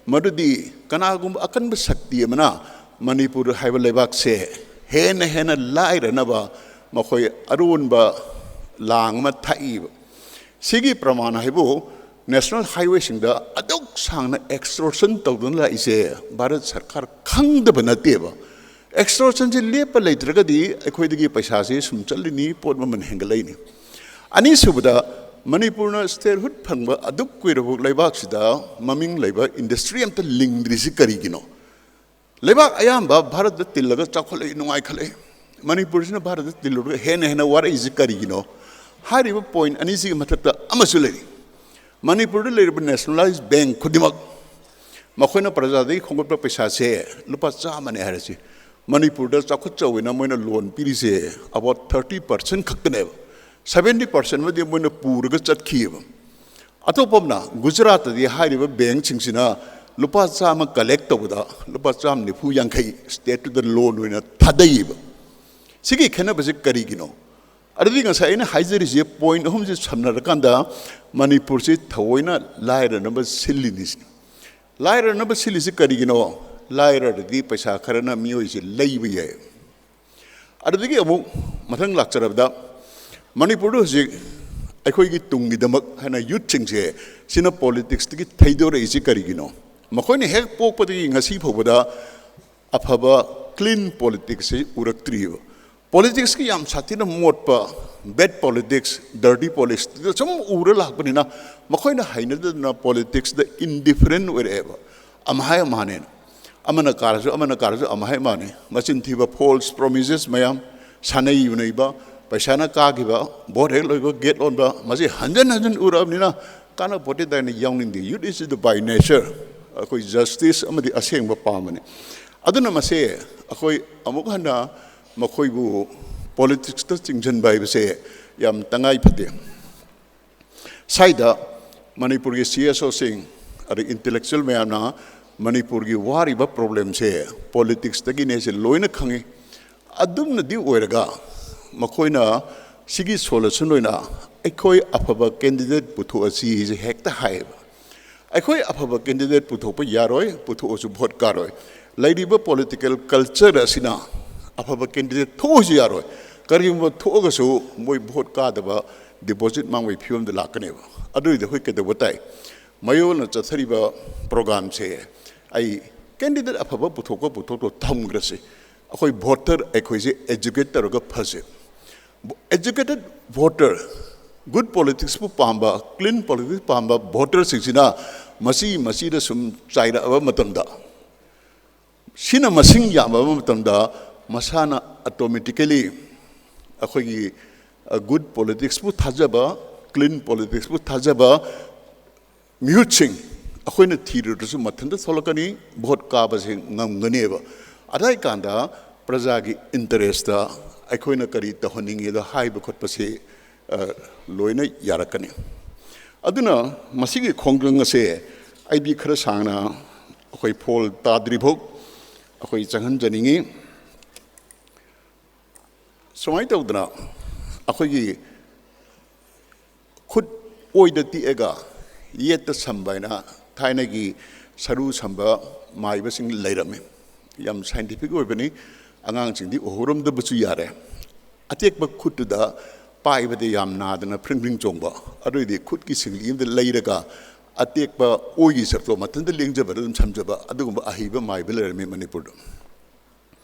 ꯃꯗꯨꯗꯤ ꯀꯅꯥꯒꯨꯝꯕ ꯑꯀꯟꯕ ꯁꯛꯇꯤ ꯑꯃꯅ ꯃꯅꯤꯄꯨꯔ ꯍꯥꯏꯕ ꯂꯩꯕꯥꯛꯁꯦ ꯍꯦꯟꯅ ꯍꯦꯟꯅ ꯂꯥꯏꯔꯅꯕ ꯃꯈꯣꯏ ꯑꯔꯣꯟꯕ ꯂꯥꯡ ꯑꯃ ꯊꯥꯛꯏꯕ꯫ ꯁꯤꯒꯤ ꯄ꯭ꯔꯃꯥꯟ ꯍꯥꯏꯕꯨ ꯅꯦꯁꯅꯦꯜ ꯍꯥꯏꯋꯦꯁꯤꯡꯗ ꯑꯗꯨꯛ ꯁꯥꯡꯅ ꯑꯦꯛꯁꯇꯣꯔꯁꯟ ꯇꯧꯗꯨꯅ ꯂꯥꯛꯏꯁꯦ ꯚꯥꯔꯠ ꯁꯔꯀꯥꯔ ꯈꯪꯗꯕ ꯅꯠꯇꯦꯕ꯫ ꯑꯦꯛꯁꯇꯣꯔꯁꯟꯁꯤ ꯂꯦꯞꯄ ꯂꯩꯇ꯭ꯔꯒꯗꯤ ꯑꯩꯈꯣꯏꯗꯒꯤ ꯄꯩꯁꯥꯁꯤ ꯁꯨꯝ ꯆꯠꯂꯤꯅꯤ, ꯄꯣꯠ ꯃꯃꯜ ꯍꯦꯟꯒꯠꯂꯛꯏꯅꯤ꯫ ꯑꯅꯤꯁꯨꯕꯗ, ꯃꯅꯤꯄꯨꯔꯅ ꯁ꯭ꯇꯦꯠꯍꯨꯗ ꯐꯪꯕ ꯑꯗꯨꯛ ꯀꯨꯏꯔꯕ ꯂꯩꯕꯥꯛꯁꯤꯗ ꯃꯃꯤꯡ ꯂꯩꯕ ꯏꯟꯗꯁꯇ꯭ꯔꯤ ꯑꯝꯇ ꯂꯤꯡꯗ꯭ꯔꯤꯁꯤ ꯀꯔꯤꯒꯤꯅꯣ? ꯂꯩꯕꯥꯛ ꯑꯌꯥꯝꯕ ꯚꯥꯔꯠꯇ ꯇꯤꯜꯂꯒ ꯆꯥꯎꯈꯠꯂꯛꯏ, ꯅꯨꯡꯉꯥꯏꯈꯠꯂꯛꯏ꯫ ꯃꯅꯤꯄꯨꯔꯁꯤꯅ ꯚꯥꯔꯠꯇ ꯇꯤꯜꯂꯨꯔꯒ ꯍꯦꯟꯅ ꯍꯦꯟꯅ ꯋꯥꯔꯛꯏꯁꯤ ꯀꯔꯤꯒꯤꯅꯣ? ꯍꯥꯏꯔꯤꯕ ꯄꯣꯏꯟ ꯑꯅꯤꯁꯤꯒꯤ ꯃꯊꯛꯇ ꯑꯃꯁꯨ ꯂꯩꯔꯤ꯫ ꯃꯅꯤꯄꯨꯔꯗ ꯂꯩꯔꯤꯕ ꯅꯦꯁꯅꯦꯂꯥꯏꯖ ꯕꯦꯡꯛ ꯈꯨꯗꯤꯡꯃꯛ ꯃꯈꯣꯏꯅ ꯄ꯭ꯔꯖꯥꯗꯒꯤ ꯈꯣꯝꯒꯠꯄ ꯄꯩꯁꯥꯁꯦ ꯂꯨꯄꯥ ꯆꯥꯝꯃꯅꯦ ꯍꯥꯏꯔꯁꯤ, ꯃꯅꯤꯄꯨꯔꯗ ꯆꯥꯎꯈꯠꯆꯧꯋꯦꯅ ꯃꯣꯏꯅ ꯂꯣꯟ ꯄꯤꯔꯤꯁꯦ about thirty percent ꯈꯛꯇꯅꯦꯕ꯫ ꯁꯚꯦꯟꯇꯤ ꯄꯥꯔꯁꯦꯟ ꯑꯃꯗꯤ ꯃꯣꯏꯅ ꯄꯨꯔꯒ ꯆꯠꯈꯤꯑꯕ꯫ ꯑꯇꯣꯞꯄ ꯑꯃꯅ, ꯒꯨꯖꯔꯥꯠꯇꯗꯤ ꯍꯥꯏꯔꯤꯕ ꯕꯦꯡꯁꯤꯡꯁꯤꯅ ꯂꯨꯄꯥ ꯆꯥꯝꯃ ꯀꯂꯦꯛ ꯇꯧꯕꯗ ꯂꯨꯄꯥ ꯆꯥꯝꯃ ꯅꯤꯐꯨ ꯌꯥꯡꯈꯩ ꯁ꯭ꯇꯦꯠꯇꯨꯗ ꯂꯣꯟ ꯑꯣꯏꯅ ꯊꯥꯗꯩꯌꯦꯕ꯫ ꯁꯤꯒꯤ ꯈꯦꯠꯅꯕꯁꯦ ꯀꯔꯤꯒꯤꯅꯣ? ꯑꯗꯨꯗꯤ ꯉꯁꯥꯏ ꯑꯩꯅ ꯍꯥꯏꯖꯔꯤꯁꯦ, ꯄꯣꯏꯟꯠ ꯑꯍꯨꯝꯁꯦ ꯁꯝꯅꯔꯀꯥꯟꯗ, ꯃꯅꯤꯄꯨꯔꯁꯤ ꯊꯑꯣꯏꯅ ꯂꯥꯏꯔꯅꯕ ꯁꯤꯜꯂꯤꯅꯤ ꯁꯤꯅꯤ꯫ ꯂꯥꯏꯔꯅꯕ ꯁꯤꯜꯂꯤꯁꯤ ꯀꯔꯤꯒꯤꯅꯣ? ꯂꯥꯏꯔꯔꯗꯤ ꯄꯩꯁꯥ ꯈꯔꯅ ꯃꯤꯑꯣꯏꯁꯦ ꯂꯩꯕ ꯌꯥꯏ꯫ ꯑꯗꯨꯗꯒꯤ ꯑꯃꯨꯛ ꯃꯊꯪ ꯂꯥꯛꯆꯔꯕꯗ, ꯃꯅꯤꯄꯨꯔꯗ ꯍꯧꯖꯤꯛ ꯑꯩꯈꯣꯏꯒꯤ ꯇꯨꯡꯒꯤꯗꯃꯛ ꯍꯥꯏꯅ ꯌꯨꯠꯁꯤꯡꯁꯦ, ꯁꯤꯅ ꯄꯣꯂꯤꯇꯤꯛꯁꯇꯒꯤ ꯊꯩꯗꯣꯔꯛꯏꯁꯤ ꯀꯔꯤꯒꯤꯅꯣ? ꯃꯈꯣꯏꯅ ꯍꯦꯛ ꯄꯣꯛꯄꯗꯒꯤ ꯉꯁꯤ ꯐꯥꯎꯕꯗ ꯑꯐꯕ, ꯀ꯭ꯂꯤꯟ ꯄꯣꯂꯤꯇꯤꯛꯁꯁꯤ ꯎꯔꯛꯇ꯭ꯔꯤꯕ꯫ ꯄꯣꯂꯤꯇꯤꯛꯁꯀꯤ ꯌꯥꯝ ꯁꯥꯊꯤꯅ ꯃꯣꯠꯄ, ꯕꯦꯗ ꯄꯣꯂꯤꯇꯤꯛꯁ, ꯗꯔꯇꯤ ꯄꯣꯂꯤꯇꯤꯛꯁꯇ ꯁꯨꯝ ꯎꯔ ꯂꯥꯛꯄꯅꯤꯅ, ꯃꯈꯣꯏꯅ ꯍꯩꯅꯗꯗꯅ ꯄꯣꯂꯤꯇꯤꯛꯁꯇ ꯏꯟꯗꯤꯐꯔꯦꯟ ꯑꯣꯏꯔꯛꯑꯦꯕ꯫ ꯑꯃꯍꯥꯏ ꯑꯃꯍꯥꯅꯦꯅ, ꯑꯃꯅ ꯀꯥꯔꯁꯨ, ꯑꯃꯅ ꯀꯥꯔꯁꯨ ꯑꯃꯍꯥꯏ ꯑꯃꯍꯥꯅꯦ꯫ ꯃꯆꯤꯟ ꯊꯤꯕ, ꯐꯣꯜꯁ ꯄ꯭ꯔꯣꯃꯤꯁꯦꯁ ꯃꯌꯥꯝ, ꯁꯥꯟꯅꯩ ꯌꯨꯅꯩꯕ, ꯄꯩꯁꯥꯅ ꯀꯥꯈꯤꯕ, ꯚꯣꯠ ꯍꯦꯛ ꯂꯣꯏꯕ ꯒꯦꯠ ꯂꯣꯟꯕ, ꯃꯁꯤ ꯍꯟꯖꯟ ꯍꯟꯖꯟ ꯎꯔꯛꯑꯕꯅꯤꯅ ꯀꯥꯟꯅꯕ ꯄꯣꯠꯇꯦ ꯍꯥꯏꯅ ꯌꯥꯎꯅꯤꯡꯗꯦ꯫ ꯌꯨꯠ ꯏꯁ ꯗ ꯕꯥꯏ ꯅꯦꯆꯔ ꯑꯩꯈꯣꯏ ꯖꯁꯇꯤꯁ ꯑꯃꯗꯤ ꯑꯁꯦꯡꯕ ꯄꯥꯝꯕꯅꯤ꯫ ꯑꯗꯨꯅ ꯃꯁꯦ ꯑꯩꯈꯣꯏ ꯑꯃꯨꯛ ꯍꯟꯅ ꯃꯈꯣꯏꯕꯨ ꯄꯣꯂꯤꯇꯤꯛꯁꯇ ꯆꯤꯡꯁꯤꯟꯕ ꯍꯥꯏꯕꯁꯦ ꯌꯥꯝ ꯇꯉꯥꯏ ꯐꯗꯦ꯫ ꯁ꯭ꯋꯥꯏꯗ ꯃꯅꯤꯄꯨꯔꯒꯤ ꯁꯤ ꯑꯦꯁ ꯑꯣꯁꯤꯡ, ꯑꯗꯩ ꯏꯟꯇꯦꯂꯦꯛꯆꯨꯋꯦꯜ ꯃꯌꯥꯝꯅ ꯃꯅꯤꯄꯨꯔꯒꯤ ꯋꯥꯔꯤꯕ ꯄ꯭ꯔꯣꯕ꯭ꯂꯦꯝꯁꯦ ꯄꯣꯂꯤꯇꯤꯛꯁꯇꯒꯤꯅꯦꯁꯦ ꯂꯣꯏꯅ ꯈꯪꯉꯤ꯫ ꯑꯗꯨꯝꯅꯗꯤ ꯑꯣꯏꯔꯒ ꯃꯈꯣꯏꯅ ꯁꯤꯒꯤ ꯁꯣꯂꯨꯁꯟ ꯑꯣꯏꯅ ꯑꯩꯈꯣꯏ ꯑꯐꯕ ꯀꯦꯟꯗꯤꯗꯦꯠ ꯄꯨꯊꯣꯛꯑꯁꯤ ꯍꯥꯏꯁꯦ ꯍꯦꯛꯇ ꯍꯥꯏꯌꯦꯕ꯫ ꯑꯩꯈꯣꯏ ꯑꯐꯕ ꯀꯦꯟꯗꯤꯗꯦꯠ ꯄꯨꯊꯣꯛꯄ ꯌꯥꯔꯣꯏ, ꯄꯨꯊꯣꯛꯑꯁꯨ ꯚꯣꯠ ꯀꯥꯔꯣꯏ꯫ ꯂꯩꯔꯤꯕ ꯄꯣꯂꯤꯇꯤꯀꯦꯜ ꯀꯜꯆꯔ ꯑꯁꯤꯅ ꯑꯐꯕ ꯀꯦꯟꯗꯤꯗꯦꯠ ꯊꯣꯛꯑꯁꯨ ꯌꯥꯔꯣꯏ꯫ ꯀꯔꯤꯒꯨꯝꯕ ꯊꯣꯛꯑꯒꯁꯨ ꯃꯣꯏ ꯚꯣꯠ ꯀꯥꯗꯕ, ꯗꯤꯄꯣꯖꯤꯠ ꯃꯥꯡꯕꯒꯤ ꯐꯤꯕꯝꯗ ꯂꯥꯛꯀꯅꯦꯕ꯫ ꯑꯗꯨꯏꯗꯤ ꯑꯩꯈꯣꯏ ꯀꯩꯗꯧꯕ ꯇꯥꯏ? ꯃꯌꯣꯜꯅ ꯆꯠꯊꯔꯤꯕ ꯄ꯭ꯔꯣꯒ꯭ꯔꯥꯝꯁꯦ ꯑꯩ ꯀꯦꯟꯗꯤꯗꯦꯠ ꯑꯐꯕ ꯄꯨꯊꯣꯛꯄ ꯄꯨꯊꯣꯛꯇꯣ ꯊꯝꯈ꯭ꯔꯁꯤ꯫ ꯑꯩꯈꯣꯏ ꯚꯣꯇꯔ ꯑꯩꯈꯣꯏꯁꯦ ꯑꯦꯖꯨꯀꯦꯠ ꯇꯧꯔꯒ ꯐꯁꯦ꯫ ꯑꯦꯖꯨꯀꯦꯇꯦꯠ ꯚꯣꯇꯔ, ꯒꯨꯗ ꯄꯣꯂꯤꯇꯤꯛꯁꯄꯨ ꯄꯥꯝꯕ, ꯀ꯭ꯂꯤꯟ ꯄꯣꯂꯤꯇꯤꯛꯁ ꯄꯥꯝꯕ ꯚꯣꯇꯔꯁꯤꯡꯁꯤꯅ ꯃꯁꯤ ꯃꯁꯤꯗ ꯁꯨꯝ ꯆꯥꯏꯔꯛꯑꯕ ꯃꯇꯝꯗ, ꯁꯤꯅ ꯃꯁꯤꯡ ꯌꯥꯝꯂꯕ ꯃꯇꯝꯗ ꯃꯁꯥꯅ ꯑꯣꯇꯣꯃꯦꯇꯤꯀꯦꯂꯤ ꯑꯩꯈꯣꯏꯒꯤ ꯒꯨꯗ ꯄꯣꯂꯤꯇꯤꯛꯁꯄꯨ ꯊꯥꯖꯕ, ꯀ꯭ꯂꯤꯟ ꯄꯣꯂꯤꯇꯤꯛꯁꯄꯨ ꯊꯥꯖꯕ ꯃꯤꯍꯨꯠꯁꯤꯡ ꯑꯩꯈꯣꯏꯅ ꯊꯤꯔꯨꯗ꯭ꯔꯁꯨ ꯃꯊꯟꯇ ꯊꯣꯛꯂꯛꯀꯅꯤ, ꯚꯣꯠ ꯀꯥꯕꯁꯦ ꯉꯝꯒꯅꯦꯕ꯫ ꯑꯗꯨ ꯀꯥꯟꯗ ꯄ꯭ꯔꯖꯥꯒꯤ ꯏꯟꯇꯔꯦꯁꯇ ꯑꯩꯈꯣꯏꯅ ꯀꯔꯤ ꯇꯧꯍꯟꯅꯤꯡꯉꯦꯗꯣ ꯍꯥꯏꯕ ꯈꯣꯠꯄꯁꯤ ꯑ, ꯂꯣꯏꯅ ꯌꯥꯔꯛꯀꯅꯤ꯫ ꯑꯗꯨꯅ ꯃꯁꯤꯒꯤ ꯈꯣꯡꯖꯪ ꯑꯁꯦ ꯑꯩꯗꯤ ꯈꯔ ꯁꯥꯡꯅ ꯑꯩꯈꯣꯏ ꯐꯣꯜ ꯇꯥꯗ꯭ꯔꯤꯐꯥꯎ ꯑꯩꯈꯣꯏ ꯆꯪꯍꯟꯖꯅꯤꯡꯉꯤ꯫ ꯁꯨꯃꯥꯏꯅ ꯇꯧꯗꯅ ꯑꯩꯈꯣꯏꯒꯤ ꯈꯨꯠ ꯑꯣꯏꯗ ꯇꯦꯛꯑꯒ ꯌꯦꯠꯇ ꯁꯝꯕ ꯍꯥꯏꯅ ꯊꯥꯏꯅꯒꯤ ꯁꯔꯨ ꯁꯝꯕ ꯃꯥꯏꯕꯁꯤꯡ ꯂꯩꯔꯝꯃꯤ꯫ ꯌꯥꯝ ꯁꯥꯏꯟꯇꯤꯐꯤꯛ ꯑꯣꯏꯕꯅꯤ꯫ ꯑꯉꯥꯡꯁꯤꯡꯗꯤ ꯎꯍꯧꯔꯝꯗꯕꯁꯨ ꯌꯥꯔꯦ꯫ ꯑꯇꯦꯛꯄ ꯈꯨꯠꯇꯨꯗ ꯄꯥꯏꯕꯗ ꯌꯥꯝ ꯅꯥꯗꯅ ꯐ꯭ꯔꯤꯡ ꯐ꯭ꯔꯤꯡ ꯆꯣꯡꯕ, ꯑꯗꯨꯏꯗꯤ ꯈꯨꯠꯀꯤ ꯁꯤꯡꯂꯤ ꯑꯃꯗ ꯂꯩꯔꯒ ꯑꯇꯦꯛꯄ ꯑꯣꯏꯒꯤ ꯁꯔꯨꯛꯇꯣ ꯃꯊꯟꯇ ꯂꯦꯡꯖꯕꯗ ꯑꯗꯨꯝ ꯁꯝꯖꯕ, ꯑꯗꯨꯒꯨꯝꯕ ꯑꯍꯩꯕ ꯃꯥꯏꯕ ꯂꯩꯔꯝꯃꯤ ꯃꯅꯤꯄꯨꯔꯗ꯫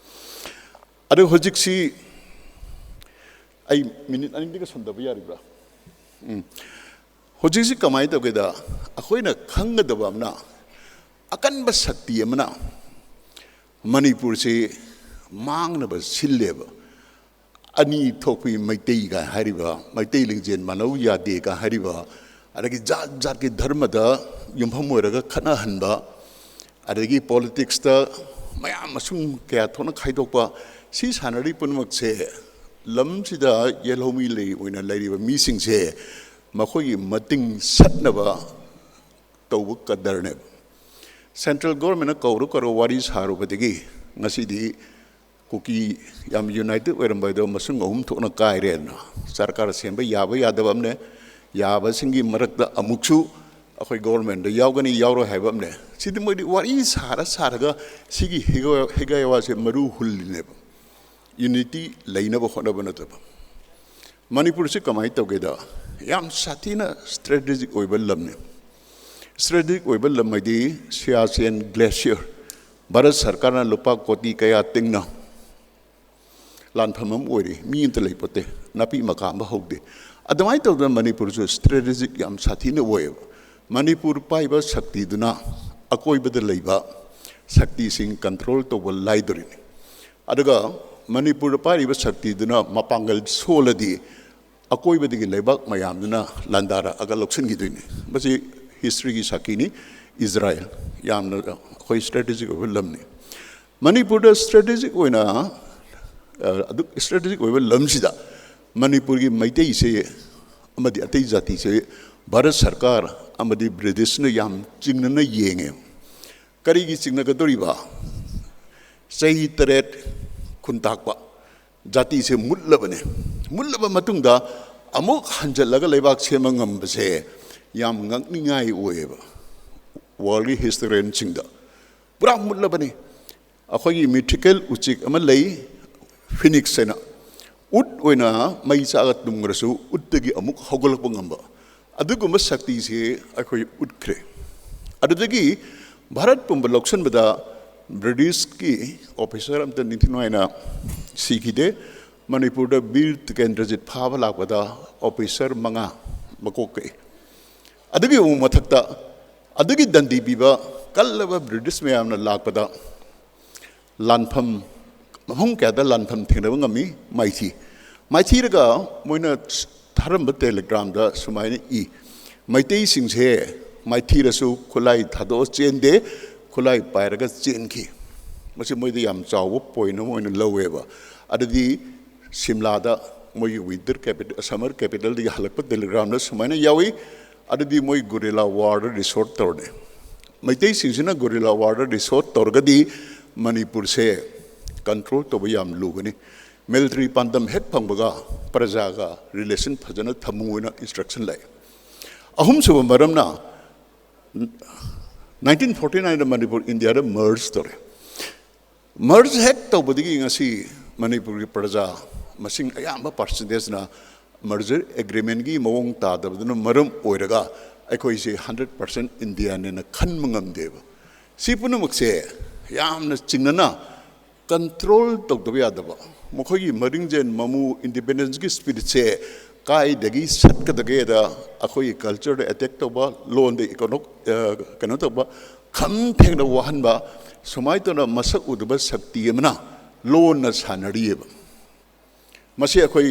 ꯑꯗꯨ ꯍꯧꯖꯤꯛꯁꯤ ꯑꯩ ꯃꯤꯅꯤꯠ ꯑꯅꯤꯗꯒ ꯁꯣꯟꯊꯕ ꯌꯥꯔꯤꯕ꯭ꯔꯥ? ꯎꯝ꯫ ꯍꯧꯖꯤꯛꯁꯤ ꯀꯃꯥꯏꯅ ꯇꯧꯒꯦꯗ, ꯑꯩꯈꯣꯏꯅ ꯈꯪꯒꯗꯕ ꯑꯃꯅ, ꯑꯀꯟꯕ ꯁꯛꯇꯤ ꯑꯃꯅ ꯃꯅꯤꯄꯨꯔꯁꯤ ꯃꯥꯡꯅꯕ ꯁꯤꯜꯂꯦꯕ꯫ ꯑꯅꯤ ꯊꯣꯛꯄꯤ ꯃꯩꯇꯩꯒ ꯍꯥꯏꯔꯤꯕ, ꯃꯩꯇꯩ ꯂꯤꯡꯖꯦꯜ ꯃꯥꯟꯅꯧ ꯌꯥꯗꯦꯒ ꯍꯥꯏꯔꯤꯕ, ꯑꯗꯒꯤ ꯖꯥꯠ ꯖꯥꯠꯀꯤ ꯙꯔꯃꯗ ꯌꯨꯝꯐꯝ ꯑꯣꯏꯔꯒ ꯈꯠꯅꯍꯟꯕ, ꯑꯗꯒꯤ ꯄꯣꯂꯤꯇꯤꯛꯁꯇ ꯃꯌꯥꯝ ꯃꯁꯨꯡ ꯀꯌꯥ ꯊꯣꯛꯅ ꯈꯥꯏꯗꯣꯛꯄ, ꯁꯤ ꯁꯥꯟꯅꯔꯤ ꯄꯨꯝꯅꯃꯛꯁꯦ ꯂꯝꯁꯤꯗ ꯌꯦꯜꯍꯧꯃꯤ ꯂꯩ ꯑꯣꯏꯅ ꯂꯩꯔꯤꯕ ꯃꯤꯁꯤꯡꯁꯦ ꯃꯈꯣꯏꯒꯤ ꯃꯇꯤꯡ ꯁꯠꯅꯕ ꯇꯧꯕ ꯀꯗꯔꯅꯦꯕ꯫ ꯁꯦꯟꯇ꯭ꯔꯦꯜ ꯒꯣꯔꯃꯦꯟꯅ ꯀꯧꯔꯨ ꯀꯧꯔꯨ ꯋꯥꯔꯤ ꯁꯥꯔꯨꯕꯗꯒꯤ ꯉꯁꯤꯗꯤ ꯀꯨꯀꯤ ꯌꯥꯝ ꯌꯨꯅꯥꯏꯇꯦꯠ ꯑꯣꯏꯔꯝꯕ ꯍꯥꯏꯗꯣ ꯃꯁꯨꯡ ꯑꯍꯨꯝ ꯊꯣꯛꯅ ꯀꯥꯏꯔꯦꯅ꯫ ꯁꯔꯀꯥꯔ ꯁꯦꯝꯕ ꯌꯥꯕ ꯌꯥꯗꯕ ꯑꯃꯅꯦ, ꯌꯥꯕꯁꯤꯡꯒꯤ ꯃꯔꯛꯇ ꯑꯃꯨꯛꯁꯨ ꯑꯩꯈꯣꯏ ꯒꯣꯔꯃꯦꯟꯗ ꯌꯥꯎꯒꯅꯤ ꯌꯥꯎꯔꯣꯏ ꯍꯥꯏꯕ ꯑꯃꯅꯦ꯫ ꯁꯤꯗꯤ ꯃꯣꯏꯗꯤ ꯋꯥꯔꯤ ꯁꯥꯔ ꯁꯥꯔꯒ ꯁꯤꯒꯤ ꯍꯤꯒ-, ꯍꯤꯒꯥꯏꯋꯥꯁꯦ ꯃꯔꯨ ꯍꯨꯜꯂꯤꯅꯦꯕ, ꯌꯨꯅꯤꯇꯤ ꯂꯩꯅꯕ ꯍꯣꯠꯅꯕ ꯅꯠꯇꯕ꯫ ꯃꯅꯤꯄꯨꯔꯁꯤ ꯀꯃꯥꯏꯅ ꯇꯧꯒꯦꯗ, ꯌꯥꯝ ꯁꯥꯊꯤꯅ ꯁ꯭ꯇ꯭ꯔꯦꯇꯦꯖꯤꯛ ꯑꯣꯏꯕ ꯂꯝꯅꯤ꯫ ꯁ꯭ꯇ꯭ꯔꯦꯇꯦꯖꯤꯛ ꯑꯣꯏꯕ ꯂꯝ ꯍꯥꯏꯗꯤ ꯁꯤꯌꯥꯆꯦꯟ ꯒ꯭ꯂꯦꯁꯤꯌꯔ, ꯚꯥꯔꯠ ꯁꯔꯀꯥꯔꯅ ꯂꯨꯄꯥ ꯀꯣꯇꯤ ꯀꯌꯥ ꯇꯤꯡꯅ ꯂꯥꯟꯐꯝ ꯑꯃ ꯑꯣꯏꯔꯤ, ꯃꯤ ꯑꯝꯇ ꯂꯩꯄꯣꯠꯇꯦ, ꯅꯥꯄꯤ ꯃꯀꯥ ꯑꯃ ꯍꯧꯗꯦ꯫ ꯑꯗꯨꯃꯥꯏꯅ ꯇꯧꯗꯅ ꯃꯅꯤꯄꯨꯔꯁꯨ ꯁ꯭ꯇ꯭ꯔꯦꯇꯦꯖꯤꯛ ꯌꯥꯝ ꯁꯥꯊꯤꯅ ꯑꯣꯏꯌꯦꯕ꯫ ꯃꯅꯤꯄꯨꯔ ꯄꯥꯏꯕ ꯁꯛꯇꯤꯗꯨꯅ ꯑꯀꯣꯏꯕꯗ ꯂꯩꯕ ꯁꯛꯇꯤꯁꯤꯡ ꯀꯟꯇ꯭ꯔꯣꯜ ꯇꯧꯕ ꯂꯥꯏꯗꯣꯔꯤꯅꯤ꯫ ꯑꯗꯨꯒ ꯃꯅꯤꯄꯨꯔꯗ ꯄꯥꯏꯔꯤꯕ ꯁꯛꯇꯤꯗꯨꯅ ꯃꯄꯥꯡꯒꯜ ꯁꯣꯜꯂꯗꯤ ꯑꯀꯣꯏꯕꯗꯒꯤ ꯂꯩꯕꯥꯛ ꯃꯌꯥꯝꯗꯨꯅ ꯂꯥꯟꯗꯥꯔꯛꯑꯒ ꯂꯧꯁꯤꯟꯈꯤꯗꯣꯏꯅꯤ꯫ ꯃꯁꯤ ꯍꯤꯁꯇ꯭ꯔꯤꯒꯤ ꯁꯥꯈꯤꯅꯤ꯫ ꯏꯖꯔꯥꯌꯦꯜ ꯌꯥꯝꯅ ꯑꯩꯈꯣꯏ ꯁ꯭ꯇ꯭ꯔꯦꯇꯦꯖꯤꯛ ꯑꯣꯏꯕ ꯂꯝꯅꯤ꯫ ꯃꯅꯤꯄꯨꯔꯗ ꯁ꯭ꯇ꯭ꯔꯦꯇꯦꯖꯤꯛ ꯑꯣꯏꯅ, ꯑ, ꯑꯗꯨꯛ ꯁ꯭ꯇ꯭ꯔꯦꯇꯦꯖꯤꯛ ꯑꯣꯏꯕ ꯂꯝꯁꯤꯗ ꯃꯅꯤꯄꯨꯔꯒꯤ ꯃꯩꯇꯩꯁꯦ ꯑꯃꯗꯤ ꯑꯇꯩ ꯖꯥꯇꯤꯁꯦ ꯚꯥꯔꯠ ꯁꯔꯀꯥꯔ ꯑꯃꯗꯤ ꯕ꯭ꯔꯤꯇꯤꯁꯅ ꯌꯥꯝ ꯆꯤꯡꯅꯅ ꯌꯦꯡꯉꯦ꯫ ꯀꯔꯤꯒꯤ ꯆꯤꯡꯅꯒꯗꯧꯔꯤꯕ? ꯆꯍꯤ ꯇꯔꯦꯠ ꯈꯨꯟꯇꯥꯛꯄ ꯖꯥꯇꯤꯁꯦ ꯃꯨꯠꯂꯕꯅꯦ꯫ ꯃꯨꯠꯂꯕ ꯃꯇꯨꯡꯗ ꯑꯃꯨꯛ ꯍꯟꯖꯜꯂꯒ ꯂꯩꯕꯥꯛ ꯁꯦꯝꯕ ꯉꯝꯕꯁꯦ ꯌꯥꯝ ꯉꯛꯅꯤꯡꯉꯥꯏ ꯑꯣꯏꯌꯦꯕ꯫ ꯋꯥꯔꯜꯒꯤ ꯍꯤꯁꯇꯣꯔꯤꯌꯟꯁꯤꯡꯗ ꯄꯨꯔꯥ ꯃꯨꯠꯂꯕꯅꯤ꯫ ꯑꯩꯈꯣꯏꯒꯤ ꯃꯤꯊꯤꯀꯦꯜ ꯎꯆꯦꯛ ꯑꯃ ꯂꯩ, ꯐꯤꯅꯤꯛꯁ ꯍꯥꯏꯅ, ꯎꯠ ꯑꯣꯏꯅ ꯃꯩ ꯆꯥꯛꯑꯒ ꯇꯨꯝꯈ꯭ꯔꯁꯨ ꯎꯠꯇꯒꯤ ꯑꯃꯨꯛ ꯍꯧꯒꯠꯂꯛꯄ ꯉꯝꯕ ꯑꯗꯨꯒꯨꯝꯕ ꯁꯛꯇꯤꯁꯦ ꯑꯩꯈꯣꯏ ꯎꯠꯈ꯭ꯔꯦ꯫ ꯑꯗꯨꯗꯒꯤ ꯚꯥꯔꯠ ꯄꯨꯝꯕ ꯂꯧꯁꯤꯟꯕꯗ ꯕ꯭ꯔꯤꯇꯤꯁꯀꯤ ꯑꯣꯐꯤꯁꯥꯔ ꯑꯝꯇ ꯅꯤꯡꯊꯤ ꯅꯨꯡꯉꯥꯏꯅ ꯁꯤꯈꯤꯗꯦ꯫ ꯃꯅꯤꯄꯨꯔꯗ ꯕꯤꯔ ꯇꯤꯀꯦꯟꯗ꯭ꯔꯖꯤꯠ ꯐꯥꯕ ꯂꯥꯛꯄꯗ ꯑꯣꯐꯤꯁꯥꯔ ꯃꯉꯥ ꯃꯀꯣꯛ ꯀꯛꯏ꯫ ꯑꯗꯨꯒꯤ ꯑꯃꯨꯛ ꯃꯊꯛꯇ ꯑꯗꯨꯒꯤ ꯗꯟꯗꯤ ꯄꯤꯕ ꯀꯜꯂꯕ ꯕ꯭ꯔꯤꯇꯤꯁ ꯃꯌꯥꯝꯅ ꯂꯥꯛꯄꯗ ꯂꯥꯟꯐꯝ, ꯃꯐꯝ ꯀꯌꯥꯗ ꯂꯥꯟꯐꯝ ꯊꯦꯡꯅꯕ ꯉꯝꯃꯤ꯫ ꯃꯥꯏꯊꯤ ꯃꯥꯏꯊꯤꯔꯒ ꯃꯣꯏꯅ ꯊꯥꯔꯝꯕ ꯇꯦꯂꯤꯒ꯭ꯔꯥꯝꯗ ꯁꯨꯃꯥꯏꯅ ꯏ, "ꯃꯩꯇꯩꯁꯤꯡꯁꯦ ꯃꯥꯏꯊꯤꯔꯁꯨ ꯈꯨꯠꯂꯥꯏ ꯊꯥꯗꯣꯛꯑ ꯆꯦꯟꯗꯦ, ꯈꯨꯠꯂꯥꯏ ꯄꯥꯏꯔꯒ ꯆꯦꯟꯈꯤ"꯫ ꯃꯁꯤ ꯃꯣꯏꯗ ꯌꯥꯝ ꯆꯥꯎꯕ ꯄꯣꯏꯟ ꯑꯃ ꯑꯣꯏꯅ ꯂꯧꯋꯦꯕ꯫ ꯑꯗꯨꯗꯤ ꯁꯤꯝꯂꯥꯗ ꯃꯣꯏꯒꯤ ꯋꯤꯟꯇꯔ ꯀꯦꯄꯤꯇꯦꯜ, ꯁꯝꯃꯔ ꯀꯦꯄꯤꯇꯦꯜꯗꯒꯤ ꯍꯜꯂꯛꯄ ꯇꯦꯂꯤꯒ꯭ꯔꯥꯝꯗ ꯁꯨꯃꯥꯏꯅ ꯌꯥꯎꯏ꯫ ꯑꯗꯨꯗꯤ ꯃꯣꯏ ꯒꯣꯔꯤꯂꯥ ꯋꯥꯔꯗ ꯔꯤꯁꯣꯔꯠ ꯇꯧꯔꯅꯤ꯫ ꯃꯩꯇꯩꯁꯤꯡꯁꯤꯅ ꯒꯣꯔꯤꯂꯥ ꯋꯥꯔꯗ ꯔꯤꯁꯣꯔꯠ ꯇꯧꯔꯒꯗꯤ ꯃꯅꯤꯄꯨꯔꯁꯦ ꯀꯟꯇ꯭ꯔꯣꯜ ꯇꯧꯕ ꯌꯥꯝ ꯂꯨꯒꯅꯤ꯫ ꯃꯤꯂꯤꯇꯔꯤ ꯄꯥꯟꯗꯝ ꯍꯦꯛ ꯐꯪꯕꯒ ꯄ꯭ꯔꯖꯥꯒ ꯔꯤꯂꯦꯁꯟ ꯐꯖꯅ ꯊꯝꯃꯨ ꯍꯥꯏꯅ ꯏꯟꯁꯇ꯭ꯔꯛꯁꯟ ꯂꯥꯛꯑꯦ꯫ ꯑꯍꯨꯝꯁꯨꯕ ꯃꯔꯝꯅ, ꯅꯥꯏꯟꯇꯤꯟ ꯐꯣꯔꯇꯤ ꯅꯥꯏꯟꯗ ꯃꯅꯤꯄꯨꯔ ꯏꯟꯗꯤꯌꯥꯗ ꯃꯔꯖ ꯇꯧꯔꯦ꯫ ꯃꯔꯖ ꯍꯦꯛ ꯇꯧꯕꯗꯒꯤ ꯉꯁꯤ ꯃꯅꯤꯄꯨꯔꯒꯤ ꯄ꯭ꯔꯖꯥ ꯃꯁꯤꯡ ꯑꯌꯥꯝꯕ ꯄꯥꯔꯁꯦꯟꯇꯦꯖꯅ ꯃꯔꯖꯔ ꯑꯦꯒ꯭ꯔꯤꯃꯦꯟꯒꯤ ꯃꯑꯣꯡ ꯇꯥꯗꯕꯗꯨꯅ ꯃꯔꯝ ꯑꯣꯏꯔꯒ ꯑꯩꯈꯣꯏꯁꯦ ꯍꯟꯗ꯭ꯔꯦꯠ ꯄꯥꯔꯁꯦꯟ ꯏꯟꯗꯤꯌꯥꯅꯦꯅ ꯈꯟꯕ ꯉꯝꯗꯦꯕ꯫ ꯁꯤ ꯄꯨꯝꯅꯃꯛꯁꯦ ꯌꯥꯝꯅ ꯆꯤꯡꯅꯅ ꯀꯟꯇ꯭ꯔꯣꯜ ꯇꯧꯗꯕ ꯌꯥꯗꯕ, ꯃꯈꯣꯏꯒꯤ ꯃꯔꯤꯡꯖꯦꯜ ꯃꯃꯨ ꯏꯟꯗꯤꯄꯦꯟꯗꯦꯟꯁꯀꯤ ꯁ꯭ꯄꯤꯔꯤꯠꯁꯦ ꯀꯥꯏꯗꯒꯤ ꯁꯠꯀꯗꯒꯦꯗ ꯑꯩꯈꯣꯏꯒꯤ ꯀꯜꯆꯔꯗ ꯑꯦꯇꯦꯛ ꯇꯧꯕ, ꯂꯣꯟꯗ ꯏꯀꯣꯅꯣ-, ꯑ, ꯀꯩꯅꯣ ꯇꯧꯕ, ꯈꯝ ꯊꯦꯡꯅ ꯋꯥꯍꯟꯕ, ꯁꯨꯃꯥꯏꯅ ꯇꯧꯅ ꯃꯁꯛ ꯎꯗꯕ ꯁꯛꯇꯤ ꯑꯃꯅ ꯂꯣꯟꯅ ꯁꯥꯟꯅꯔꯤꯑꯕ꯫ ꯃꯁꯤ ꯑꯩꯈꯣꯏ,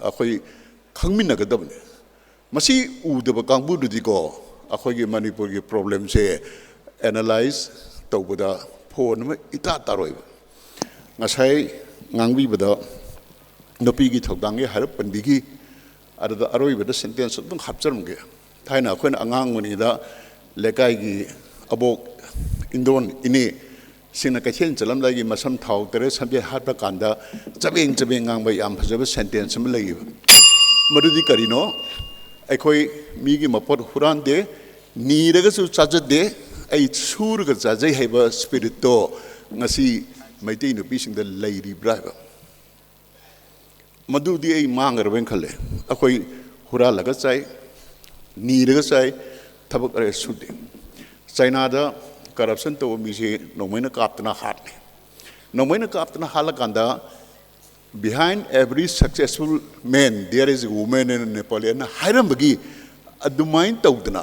ꯑꯩꯈꯣꯏ ꯈꯪꯃꯤꯟꯅꯒꯗꯕꯅꯤ꯫ ꯃꯁꯤ ꯎꯗꯕ ꯀꯥꯡꯕꯨꯗꯨꯗꯤꯀꯣ, ꯑꯩꯈꯣꯏꯒꯤ ꯃꯅꯤꯄꯨꯔꯒꯤ ꯄ꯭ꯔꯣꯕ꯭ꯂꯦꯝꯁꯦ ꯑꯦꯅꯥꯂꯥꯏꯖ ꯇꯧꯕꯗ ꯐꯣꯟ ꯑꯃ ꯏꯇꯥ ꯇꯥꯔꯣꯏꯕ꯫ ꯉꯁꯥꯏ ꯉꯥꯡꯕꯤꯕꯗ ꯅꯨꯄꯤꯒꯤ ꯊꯧꯗꯥꯡꯒꯤ ꯍꯥꯏꯔꯞ ꯄꯟꯕꯤꯈꯤ꯫ ꯑꯗꯨꯗ ꯑꯔꯣꯏꯕꯗ ꯁꯦꯟꯇꯦꯟꯁ ꯑꯗꯨꯝ ꯍꯥꯞꯆꯔꯝꯒꯦ꯫ ꯊꯥꯏꯅ ꯑꯩꯈꯣꯏꯅ ꯑꯉꯥꯡ ꯑꯣꯏꯔꯤꯉꯩꯗ ꯂꯩꯀꯥꯏꯒꯤ ꯑꯕꯣꯛ, ꯏꯟꯗꯣꯟ, ꯏꯅꯦꯁꯤꯡꯅ ꯀꯩꯊꯦꯜ ꯆꯠꯂꯝꯗꯥꯏꯒꯤ ꯃꯁꯝ ꯊꯥꯎ ꯇꯩꯔ ꯁꯝꯖꯦꯠ ꯍꯥꯠꯄ ꯀꯥꯟꯗ ꯆꯕꯦꯡ ꯆꯕꯦꯡ ꯉꯥꯡꯕ ꯌꯥꯝ ꯐꯖꯕ ꯁꯦꯟꯇꯦꯟꯁ ꯑꯃ ꯂꯩꯌꯦꯕ꯫ ꯃꯗꯨꯗꯤ ꯀꯔꯤꯅꯣ? ꯑꯩꯈꯣꯏ ꯃꯤꯒꯤ ꯃꯄꯣꯠ ꯍꯨꯔꯥꯟꯗꯦ, ꯅꯤꯔꯒꯁꯨ ꯆꯥꯖꯗꯦ, ꯑꯩ ꯁꯨꯔꯒ ꯆꯥꯖꯩ ꯍꯥꯏꯕ ꯁ꯭ꯄꯤꯔꯤꯠꯇꯣ ꯉꯁꯤ ꯃꯩꯇꯩ ꯅꯨꯄꯤꯁꯤꯡꯗ ꯂꯩꯔꯤꯕ꯭ꯔꯥ ꯍꯥꯏꯕ꯫ ꯃꯗꯨꯗꯤ ꯑꯩ ꯃꯥꯡꯈ꯭ꯔꯕꯅ ꯈꯜꯂꯦ꯫ ꯑꯩꯈꯣꯏ ꯍꯨꯔꯥꯜꯂꯒ ꯆꯥꯏ, ꯅꯤꯔꯒ ꯆꯥꯏ, ꯊꯕꯛ ꯑꯔꯦ ꯁꯨꯗꯦ꯫ ꯆꯥꯏꯅꯥꯗ ꯀꯔꯞꯁꯟ ꯇꯧꯕ ꯃꯤꯁꯦ ꯅꯣꯡꯃꯩꯅ ꯀꯥꯞꯇꯅ ꯍꯥꯠꯂꯦ꯫ ꯅꯣꯡꯃꯩꯅ ꯀꯥꯞꯇꯅ ꯍꯥꯠꯂꯀꯥꯟꯗ, "Behind every successful man there is a woman and a Napoleon" ꯍꯥꯏꯔꯝꯕꯒꯤ ꯑꯗꯨꯃꯥꯏꯅ ꯇꯧꯗꯅ,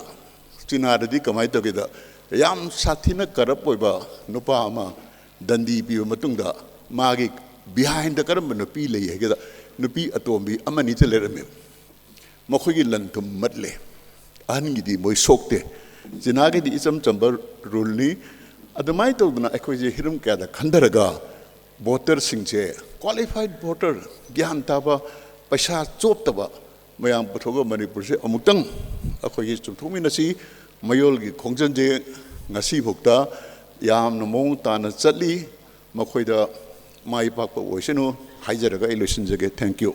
ꯆꯤꯅꯥꯗꯗꯤ ꯀꯃꯥꯏꯅ ꯇꯧꯒꯦꯗ, ꯌꯥꯝ ꯁꯥꯊꯤꯅ ꯀꯔꯞ ꯑꯣꯏꯕ ꯅꯨꯄꯥ ꯑꯃ ꯗꯟꯗꯤ ꯄꯤꯕ ꯃꯇꯨꯡꯗ, ꯃꯥꯒꯤ ꯕꯤꯍꯥꯏꯟꯗ ꯀꯔꯝꯕ ꯅꯨꯄꯤ ꯂꯩ ꯍꯥꯏꯒꯦꯗ, ꯅꯨꯄꯤ ꯑꯇꯣꯝꯕꯤ ꯑꯃꯅꯤꯇ ꯂꯩꯔꯝꯃꯦ꯫ ꯃꯈꯣꯏꯒꯤ ꯂꯟ ꯊꯨꯝ ꯃꯠꯂꯦ꯫ ꯑꯍꯟꯒꯤꯗꯤ ꯃꯣꯏ ꯁꯣꯛꯇꯦ꯫ ꯆꯤꯅꯥꯒꯤꯗꯤ ꯏꯆꯝ ꯆꯝꯕ ꯔꯨꯜꯅꯤ꯫ ꯑꯗꯨꯃꯥꯏꯅ ꯇꯧꯗꯅ ꯑꯩꯈꯣꯏꯁꯦ ꯍꯤꯔꯝ ꯀꯌꯥꯗ ꯈꯟꯊꯔꯒ ꯚꯣꯇꯔꯁꯤꯡꯁꯦ, ꯀ꯭ꯋꯥꯂꯤꯐꯥꯏꯠ ꯚꯣꯇꯔ, ꯒ꯭ꯌꯥꯟ ꯇꯥꯕ, ꯄꯩꯁꯥ ꯆꯣꯞꯇꯕ ꯃꯌꯥꯝ ꯄꯨꯊꯣꯛꯑꯒ ꯃꯅꯤꯄꯨꯔꯁꯦ ꯑꯃꯨꯛꯇꯪ ꯑꯩꯈꯣꯏꯒꯤ ꯆꯨꯝꯊꯣꯛꯃꯤꯟꯅꯁꯤ꯫ ꯃꯌꯣꯜꯒꯤ ꯈꯣꯡꯖꯪꯁꯦ ꯉꯁꯤꯐꯥꯎꯗ ꯌꯥꯝꯅ ꯃꯑꯣꯡ ꯇꯥꯅ ꯆꯠꯂꯤ꯫ ꯃꯈꯣꯏꯗ ꯃꯥꯏ ꯄꯥꯛꯄ ꯑꯣꯏꯁꯅꯨ ꯍꯥꯏꯖꯔꯒ ꯑꯩ ꯂꯣꯏꯁꯤꯟꯖꯒꯦ꯫ Thank you꯫